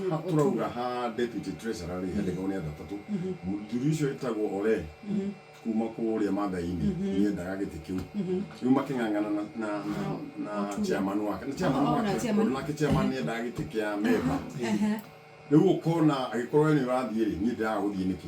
Ha- Tũrauga ha deputy treasurer rĩ, handĩkagwo nĩ andũ atatũ. Mũthuri ũcio wĩtagwo Ole kuma kũrĩa Mathai-inĩ nĩendaga gĩtĩ kĩu. Rĩu makĩng'ang'ana na chairman wake, na chairman Oh, na wake, chairman. tondũ nake chairman nĩendaga gĩtĩ kĩa member. Rĩu ũkona agĩkorwo we nĩ ũrathiĩ rĩ, niĩ ndĩraga gũthiĩ nĩkĩ?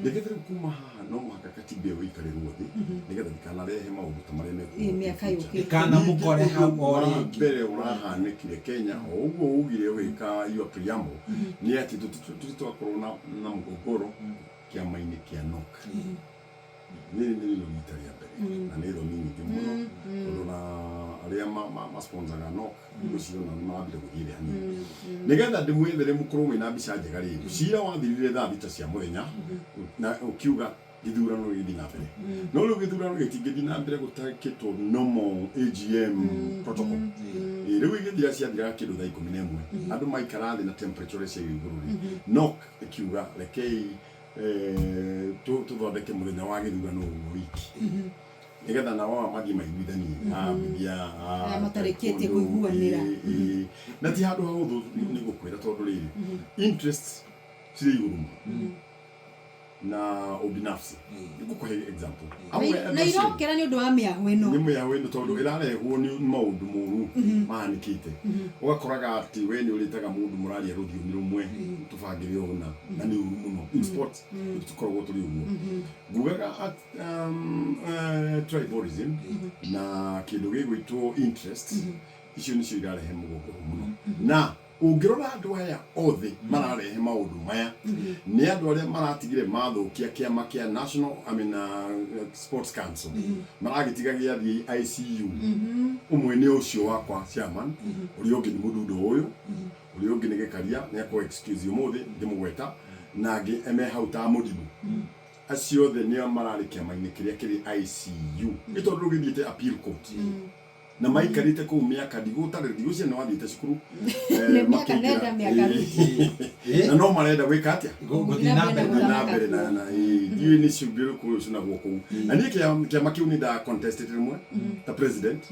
Nĩgetha rĩu kuma haha no mũhaka katiba ĩyo ĩikarĩrwo thĩ nĩgetha ndikanarehe maũndũ ta marĩa mekuo Ĩ, mĩaka in future. yũkĩte. Kana mũkore hau o Wa rĩngĩ. mbere ũrahanĩkire Kenya o ũguo ugire ũgĩka your preamble nĩ atĩ tũtirĩ twakorwo na mũgogoro kĩama-inĩ kĩa NOC. Rĩrĩ nĩ rĩo rita rĩa mbere na nĩ thoni nyingĩ mũno, tondũ na arĩa masponsaga NOC ngwĩciria ona nĩ marambire gũthiĩ thĩ hanini nĩgetha ndĩmwethere mũkorwo mwĩna mbica njega. Rĩrĩ cira wathirire thaa 6 cia mũthenya na ũkiuga gĩthurano gĩgĩthiĩ na mbere, no rĩu gĩthurano gĩtingĩthiĩ na mbere gũtakĩtwo normal AGM protocol. Ĩ, rĩu igĩthira ciathiraga kĩndũ thaa 11, andũ maikara thĩ na temperature ũrĩa ciaigwo igũrũ rĩ, NOC ĩkiuga rekei tũthondeke mũthenya wa gĩthurano ũguo wiki nĩgetha nao aya mathiĩ maiguithanie ambithia. Aya matarĩkĩtie kũiguanĩra. Na ti handũ hahũthũ nĩ gũkwĩra, tondũ rĩrĩ interest cirĩ igũrũ mũno na ubinafsi. Nĩngũkũhe example. Amwe Na andũ acio- irokera nĩ ũndũ wa mĩahũ ĩno. Nĩ mĩahũ ĩno, tondũ ĩrarehwo nĩ maũndũ moru mahanĩkĩte. Ũgakoraga atĩ we nĩ ũrĩtaga mũndũ mũraria rũthiomi rũmwe, tũbangĩre ũũ, na nĩ ũru mũno. In sports tũkoragwo tũrĩ ũguo ngugaga at, tribalism na kĩndũ gĩgwĩtwo interest, icio nĩcio irarehe mũgogoro mũno. Na ũngĩrora andũ aya othe mararehe maũndũ maya nĩ andũ arĩa maratigire mathũkia kĩama kĩa National, I mean, Sports Council, maragĩtiga gĩathiĩ ICU. Ũmwe nĩ ũcio wakwa chairman, ũrĩa ũngĩ nĩ mũdundo ũyũ, ũrĩa ũngĩ nĩ Gĩkaria, nĩ akũ excuse ũmũthĩ ngĩmũgweta, na angĩ me hau ta Mũdibu. Acio othe nĩo mararĩ kĩama-inĩ kĩrĩa kĩrĩ ICU, nĩ tondũ rĩu gĩthiĩte appeal court na maikarĩte kũu mĩaka ndigũtarĩ ndigũcia nĩ wathiĩte cukuru. Nĩ mĩaka Makĩingĩra. nenda, mĩaka Na no marenda gwĩka atĩa? Gũthiĩ na mbere. Gũthiĩ na mbere na ĩ, ndiũĩ nĩ cumbĩ ũrĩkũ ũcunagwo kũu. Na niĩ kĩama kĩu nĩ nda contested rĩmwe ta president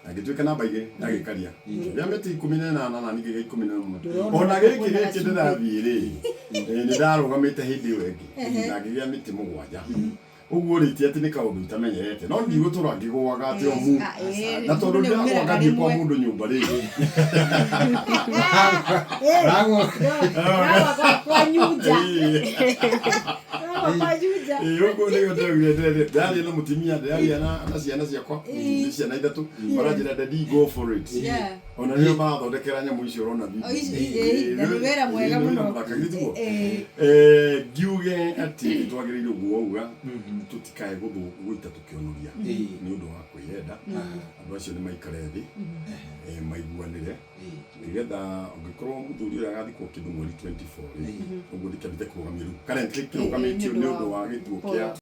na ngĩtuĩka namba 2 na gĩkaria kĩgĩa mĩtĩ 18 na niĩ ngĩgĩa 11. Ndũrona Ona gĩkĩ kwĩna gĩkĩ gacumbĩ. ndĩrathiĩ rĩ, nĩ ndarũgamĩte hĩndĩ ĩyo ĩngĩ na ngĩgĩa mĩtĩ 7. Ũguo rĩ, ti atĩ nĩ kaũndũ itamenyerete, no ndigũtũra ngĩgũaga atĩ o mu na tondũ nĩ ndĩragũa umĩraga ngathiĩ kwa rĩmwe. mũndũ nyũmba rĩ. Ragwo. Ragwa kwa nyunja. Ragwa kwa nyunja. Ĩ, ũguo nĩguo ndĩraugire, ndĩraria na mũtumia, ndĩraria na ciana ciakwa, nĩ ciana ithatũ, maranjĩra, "Daddy, go for it." Ona nĩo marathondekera nyamũ icio ũrona video. O ici, ĩ, na nĩ wĩra mwega Ĩ, nĩ wĩra mũno. mũthaka, githĩ tiguo? Ĩ. Ngiuge atĩ nĩ twagĩrĩire ũguo wauga, tũtikae gũita tũkĩonoria nĩ ũndũ wa kwĩyenda. Andũ acio nĩ maikare thĩ, maiguanĩre nĩgetha ũngĩkorwo mũthuri ũyũ agathikwo kĩndũ mweri 24 rĩ, ũguo ndĩkĩambĩte kũrũgamio rĩu, currently kĩrũgamĩtio nĩ ũndũ wa gĩtuo kĩa